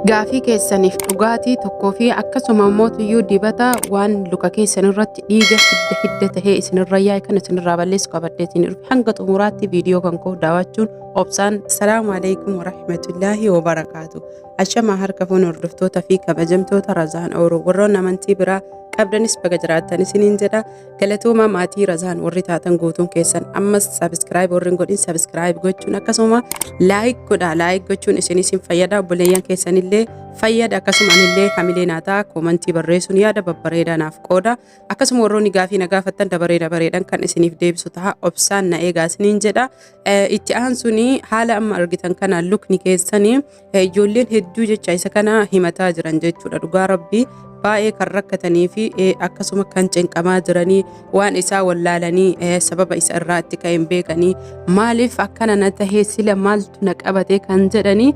Gaafii keessaniif dhugaatii tokkoo fi akkasuma immoo tuyyuu dibata waan luka keessan irratti dhiiga hidda hidda tahee isinirra yaa'e kan isinirraa balleessu qabadheetiin dhufe hanga xumuraatti viidiyoo kan koo daawwachuun obsaan. Salaamu alaikum warahmatullaahi wabarakaatu. Ashamaa harka fuun hordoftoota fi kabajamtoota Razaan Ooroo warroon amantii biraa qabdanis baga jiraattan isiniin jedha. Galatoomaa maatii Razaan warri taatan guutuun keessan ammas sabiskiraayib warri hin godhin sabiskiraayib gochuun akkasuma laayik godha. Laayik gochuun isin isin fayyada, obboleeyyan keessanillee fayyada, akkasuma anillee hamilee naa ta'a. Koomantii barreessuun yaada babbareedaa naaf qooda. Akkasuma warroonni gaafii na gaafattan dabaree dabareedhaan kan isiniif deebisu ta'a. Obsaan na eegaa isiniin jedha. Itti aansuun haala amma argitan kana lukni keessanii ijoolleen hedduu jecha isa kana himataa jiran jechuudha. Dhugaa rabbii baay'ee kan rakkatanii fi akkasuma kan cinqamaa jiranii waan isaa wallaalanii sababa isa irraa itti ka'een beekanii maaliif akkana na tahee sila maaltu na qabate kan jedhanii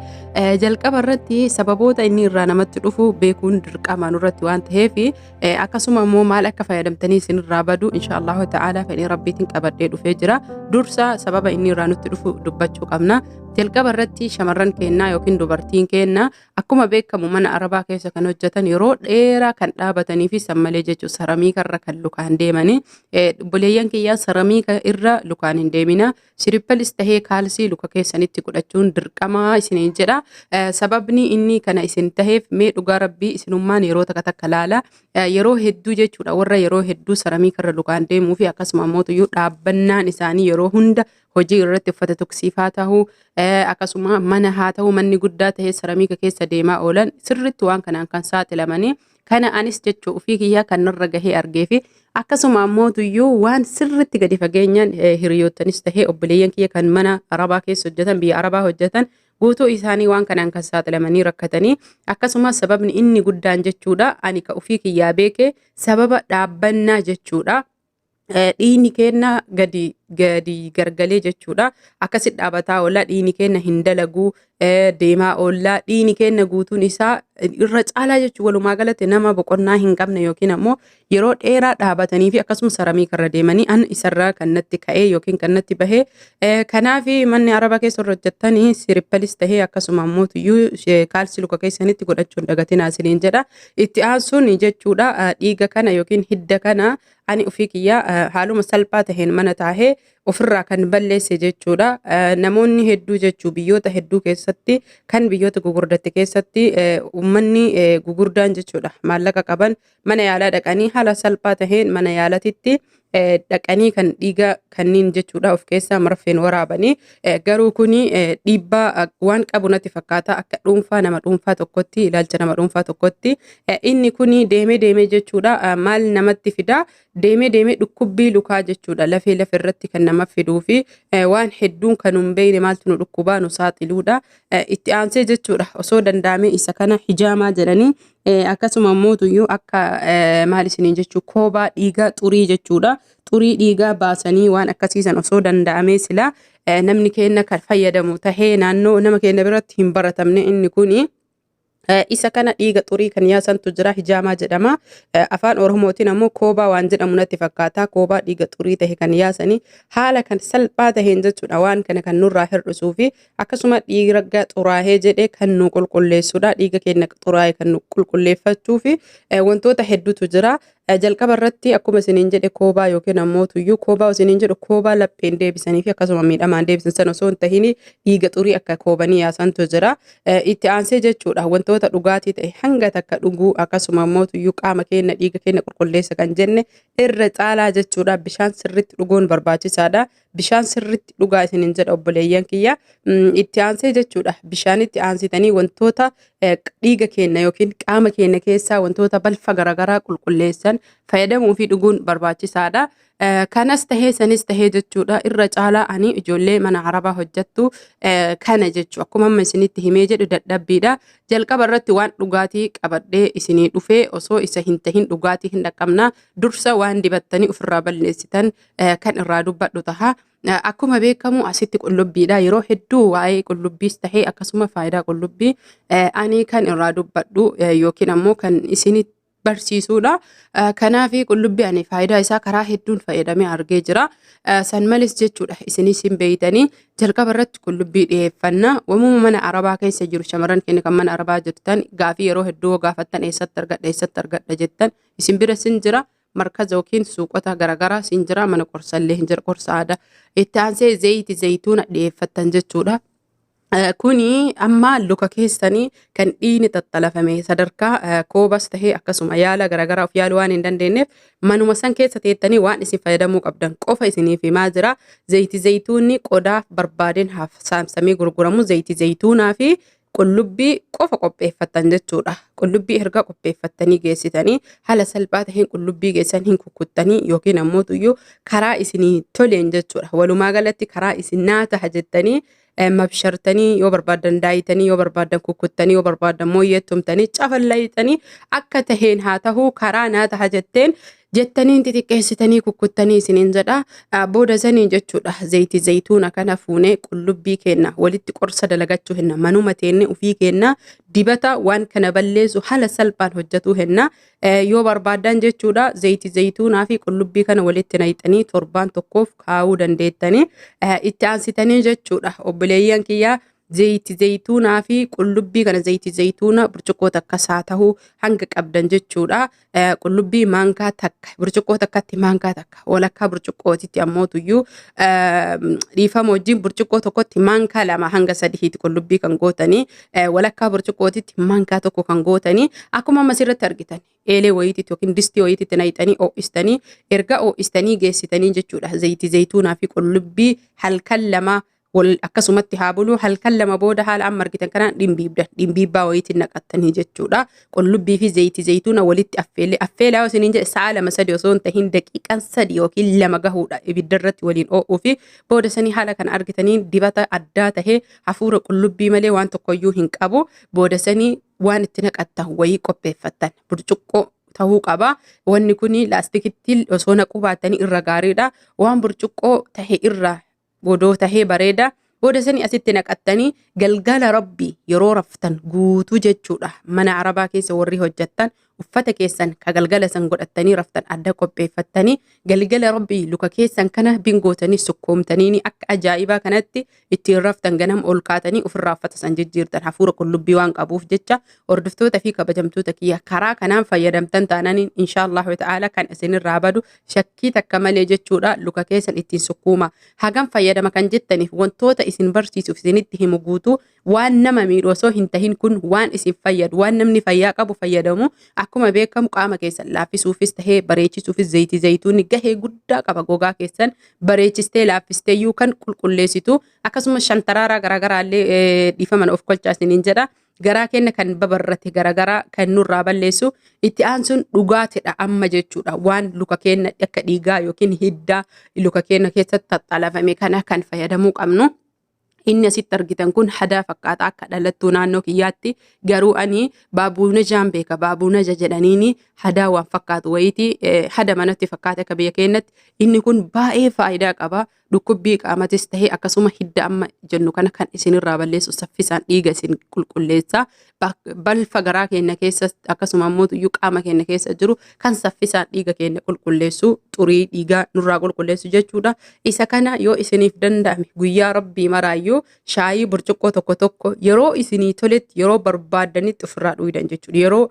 jalqaba irratti sababoota inni irraa namatti dhufu beekuun dirqama nurratti waan ta'eef akkasuma immoo maal akka fayyadamtanii isinirraa badu insha Allahu ta'ala fedhii rabbiitiin qabadhee dhufee jira. Dursa sababa inni irraa nutti dhufu dubbachuu qabna. Jalqaba irratti shamarran keennaa yookiin dubartiin keennaa akkuma beekamu mana arabaa keessa kan hojjetan yeroo dheeraa kan dhaabatanii fi san malee jechuun saramiika irra kan lukaan deemanii. Obboleeyyan kiyyaa, saramiika irra lukaan hin deemina. Sirippalis tahee kaalsii luka keessanitti godhachuun dirqamaa isiniin jedha. Sababni inni kana isin taheef mee dhugaa rabbii isinummaan yeroo takka takka laala. Yeroo hedduu jechuudha warra yeroo hedduu saramiika irra lukaan deemuu fi akkasuma immoo dhaabbannaan isaanii yeroo hunda hojii irratti uffata tuksiifaa ta'uu akkasuma mana haa ta'u manni guddaa ta'ee saramiika keessa deemaa oolan sirritti waan kanaan kan saaxilamanii. Kana anis jechuu ofii kiyyaa kan narra gahee argee fi akkasuma ammoo tuyyuu waan sirritti gadi fageenyaan hiriyoottanis tahee obboleeyyan kiyya kan mana arabaa keessa hojjetan, biyya arabaa hojjetan guutuu isaanii waan kanaan kan saaxilamanii rakkatanii. Akkasuma sababni inni guddaan jechuudha ani ka ofii kiyyaa beeke sababa dhaabbannaa jechuudha. Dhiigni keenna gadi gadi gargalee jechuudha. Akkasi dhaabataa oolla, dhiigni keenna hin dalaguu deemaa oolla. Dhiigni keenna guutuun isaa irra caalaa jechuun walumaa galatti nama boqonnaa hin qabne yookiin ammoo yeroo dheeraa dhaabatanii fi akkasuma saramii karra deemanii an isarraa kan natti ka'ee yookiin kan natti bahee. Kanaaf manni araba keessa hojjettanii sirippalis tahee akkasuma ammoo tuyyuu kaalsii luka keessanitti godhachuun dagatinaa isiniin jedha. Itti aansuun jechuudha dhiiga kana yookiin hidda kana ani ofii kiyyaa haaluma salphaa taheen mana taahee ofirraa kan balleesse jechuudha. Namoonni hedduu jechuu biyyoota hedduu keessatti kan biyyoota gugurdatte keessatti uummanni gugurdaan jechuudha maallaqa qaban mana yaalaa dhaqanii haala salphaa taheen mana yaalatitti dhaqanii kan dhiiga kanniin jechuudha of keessaa marfeen waraabanii. Garuu kuni dhiibbaa waan qabu natti fakkaata akka dhuunfaa nama dhuunfaa tokkotti, ilaalcha nama dhuunfaa tokkotti. Inni kuni deemee deemee jechuudha maal namatti fida? Deemee deemee dhukkubbii lukaa jechuudha lafee lafa irratti kan nama fiduu fi waan hedduun kan hin beekne maaltu nu dhukkubaa nu saaxiluudha. Itti aansee jechuudha osoo danda'amee isa kana hijaamaa jedhanii akkasuma immoo akka maal isiniin jechuu koobaa dhiigaa xurii jechuudha xurii dhiigaa baasanii waan akkasiisan osoo danda'amee silaa namni keenya kan fayyadamu tahee naannoo nama keenya biratti hin baratamne inni kuni. Isa kana dhiiga xurii kan yaasantu jira, hijaamaa jedhama. Afaan Oromootiin ammoo koobaa waan jedhamu natti fakkaata. Koobaa dhiiga xurii tahe kan yaasanii haala kan salphaa taheen jechuudha waan kana kan nurraa hir'isuu fi akkasuma dhiiga xuraahee jedhee kan nu qulqulleessudha. Dhiiga keenya xuraa'e kan nu qulqulleeffachuu fi wantoota hedduutu jira. Jalqaba irratti akkuma isiniin jedhe koobaa yookiin ammoo tuyyuu koobaa isiniin jedhu koobaa lapheen deebisanii fi akkasuma miidhamaan deebisan sana osoo hin tahin dhiiga xurii akka koobanii yaasantu jira. Itti aansee jechuudha wantoota dhugaatii ta'e hanga takka dhuguu, akkasuma ammoo tuyyuu qaama keenya dhiiga keenya qulqulleessa kan jenne irra caalaa jechuudha bishaan sirriitti dhuguun barbaachisaadha. Bishaan sirriitti dhugaa isiniin jedha obboleeyyan kiyya. Itti aansee jechuudha bishaanitti aansitanii wantoota dhiiga keenya yookiin qaama keenya keessaa wantoota balfa garaagaraa qulqulleessan fayyadamuu fi dhuguun barbaachisaadha. Kanas tahee sanis tahee jechuudha irra caalaa ani ijoollee mana arabaa hojjettu kana jechuu akkuma amma isinitti himee jedhu dadhabbiidha. Jalqaba irratti waan dhugaatii qabadhee isinii dhufee osoo isa hin tahin dhugaatii hin dhaqqabna. Dursa waan dibattanii ofirraa balleessitan kan irraa dubbadhu taha. Akkuma beekamu asitti qullubbiidha. Yeroo hedduu waa'ee qullubbiis tahee akkasuma faayidaa qullubbii ani kan irraa dubbadhu yookiin ammoo kan isinitti Barsiisuudha. Kanaaf qullubbii ani faayidaa isaa karaa hedduun fayyadamee argee jira. San malees jechuudha isinis hin beeytanii jalqaba irratti qullubbii dhiyeeffanna. Wamuma mana arabaa keessa jiru shamarran keenya kan mana arabaa jirtan gaafii yeroo hedduu yoo gaafattan eessatti argadha eessatti argadha jettan isin bira sin jira. Markaza yookiin suuqota garaagaraa sin jira mana qorsallee hin jira qorsa aadaa. Itti aansee zayiti zayituuna dhiyeeffattan jechuudha. Kuni amma luka keessanii kan dhiigni xaxxalafame sadarkaa koobas tahee akkasuma yaala garaagaraa of yaaluu waan hin dandeenyeef manuma san keessa teettanii waan isin fayyadamuu qabdan qofa isiniif himaa jira. Zayiti zayituunni qodaa barbaadeen haaf saamsamee gurguramu zayiti zayituunaa fi qullubbii qofa qopheeffattan jechuudha. Qullubbii erga qopheeffattanii geessitanii haala salphaa taheen qullubbii keessan hin kukkuttanii yookiin ammoo tuyyuu karaa isinii toleen jechuudha. Walumaa galatti karaa isin naa taha jettanii mabshartanii yoo barbaaddan daayitanii yoo barbaaddan kukkuttanii yoo barbaaddan mooyyeettumtanii cafallayxanii akka taheen haa tahuu karaa naa taha jetteen jettaniin xixiqqeessitanii kukkuttanii isiniin jedha. Booda sanii jechuudha zayti zayituuna kana fuunee qullubbii keenna walitti qorsa dalagachuu henna manuma teenne ufii keenna dibata waan kana balleessu haala salphaan hojjatuu henna. Yoo barbaaddan jechuudha zayti zayituunaa fi qullubbii kana walitti nayxanii torbaan tokkoof kaa'uu dandeettanii itti aansitanii jechuudha obboleeyyan kiyyaa zayti zayituunaa fi qullubbii kana zayti zayituuna burcuqqoo takkas haa ta'uu hanga qabdan jechuudha. Qullubbii maankaa takka burcuqqoo takkatti maankaa takka walakkaa burcuqqootitti ammoo tuyyuu dhiifama wajjin burcuqqoo tokkotti maankaa lama hanga sadiitti qullubbii kan gootanii walakkaa burcuqqootitti maankaa tokko kan gootanii akkuma amma asirratti argitan eelee wayiititti yookiin distii wayiititti naqxanii ho'istanii erga ho'istanii geessitanii jechuudha. Zayitii zayituunaa fi qullubbii halkan lama wal akkasumatti haa bulu halkan lama booda haala amma argitan kanaan dhimbiibdan dhimbiibbaa wayiitiin naqattanii jechuudha. Qullubbii fi zayitii zayituuna walitti affeelee affeelaa yoo isiniin jedhe sa'a lama sadi osoo hin tahin daqiiqaan 3 yookiin 2 gahuudha ibidda irratti waliin oo'uu fi booda sanii haala kana argitanii dibata addaa tahee hafuura qullubbii malee waan tokkoyyuu hin qabu. Booda sanii waan itti naqattan wayii qopheeffattan burcuqqoo tahuu qaba. Wanni kuni laastikitti osoo naquu baattanii irra gaariidha. Waan burcuqqoo tahe irra godoo tahee bareeda. Booda sanii asitti naqattanii galgala rabbii yeroo raftan guutuu jechuudha. Mana arabaa keessa warri hojjettan uffata keessan ka galgala san godhattanii raftan adda qopheeffattanii galgala rabbii luka keessan kana bingootanii sukkoomtanii akka ajaa'ibaa kanatti ittiin raftan ganam ol kaatanii ofirraa uffata san jijjiirtan hafuura qullubbii waan qabuuf jecha hordoftoota fi kabajamtoota kiyya karaa kanaan fayyadamtan taananiin inshaallahu ta'ala kan isinirraa badu shakkii takka malee jechuudha luka keessan ittiin sukkuuma hagam fayyadama kan jettaniif wantoota isin barsiisuuf isinitti himu guutuu waan nama miidhu osoo hin tahin kun waan isin fayyadu waan namni fayyaa qabu fayyadamu akkuma beekamu qaama keessan laaffisuufis tahee bareechisuufis zayitii zayituunni gahee guddaa qaba gogaa keessan bareechistee laaffisteeyyuu kan qulqulleessitu akkasumas shantaraaraa garaagaraa illee dhiifaman of kolchaa isiniin jedha. Garaa keenya kan babarrate garaagaraa kan nurraa balleessu itti aansuun dhugaatidha amma jechuudha waan luka keenya akka dhiigaa yookiin hiddaa luka keenya keessatti taxxalafame kana kan fayyadamuu qabnu. Inni asitti argitan kun hadaa fakkaata akka dhalattuu naannoo kiyyaatti garuu ani baabuunajaan beeka baabuunaja jedhaniini hadaa waan fakkaatu wayiiti hada manatti fakkaate akka biyya keenyatti inni kun baay'ee faayidaa qaba dhukkubbii qaamatis tahee akkasuma hidda amma jennu kana kan isinirraa balleessu saffisaan dhiiga isin qulqulleessa balfa garaa keenya keessa akkasuma ammoo iyyuu qaama keenya keessa jiru kan saffisaan dhiiga keenya qulqulleessu xurii dhiigaa nurraa qulqulleessu jechuudha. Isa kana yoo isiniif danda'ame guyyaa rabbii maraayyuu shaayii burcuqqoo tokko tokko yeroo isinii toletti yeroo barbaaddanitti ofirraa dhuydan jechuudha. Yeroo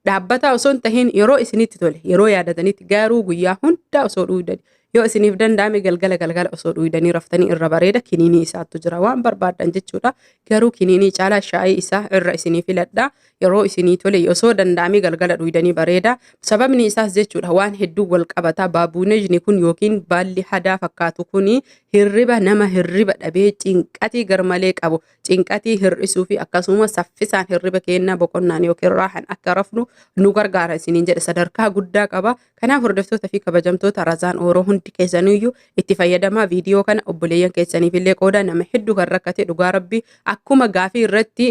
dhaabbataa osoo hin tahin yeroo isinitti tole yeroo yaadatanitti garuu guyyaa hundaa osoo dhuydan yoo isiniif danda'ame galgala galgala osoo dhuydanii raftanii irra bareeda kiniinii isaattu jira waan barbaaddan jechuudha. Garuu kiniinii caalaa shaayii isaa irra isinii filadha. Yeroo isinii tole osoo danda'ame galgala dhuydanii bareeda. Sababni isaas jechuudha waan hedduu wal qabata. Baabuunejni kun yookiin baalli hadaa fakkaatu kuni hirriba nama hirriba dhabee cinqatii garmalee qabu cinqatii hir'isuu fi akkasuma saffisaan hirriba kennaa boqonnaan yookiin raahan akka rafnu nu gargaara isiniin jedhe sadarkaa guddaa qaba. Kanaaf hordoftoota fi kabajamtoota Razaan Ooroo hundi keessaniyyuu itti fayyadamaa viidiyoo kana obboleeyyan keessaniif illee qooda nama hedduu kan rakkate dhugaa rabbii akkuma gaafii irratti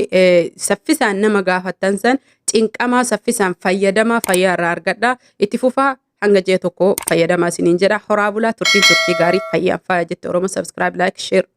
saffisaan nama gaafattan san cinqamaa saffisaan fayyadamaa fayyaa irraa argadha. Itti fufaa hanga ji'a tokko fayyadamaa isiniin jedha. Horaa bulaa turtiin turtii gaarii fayyaan faaya jette Oromoo subscribe like share.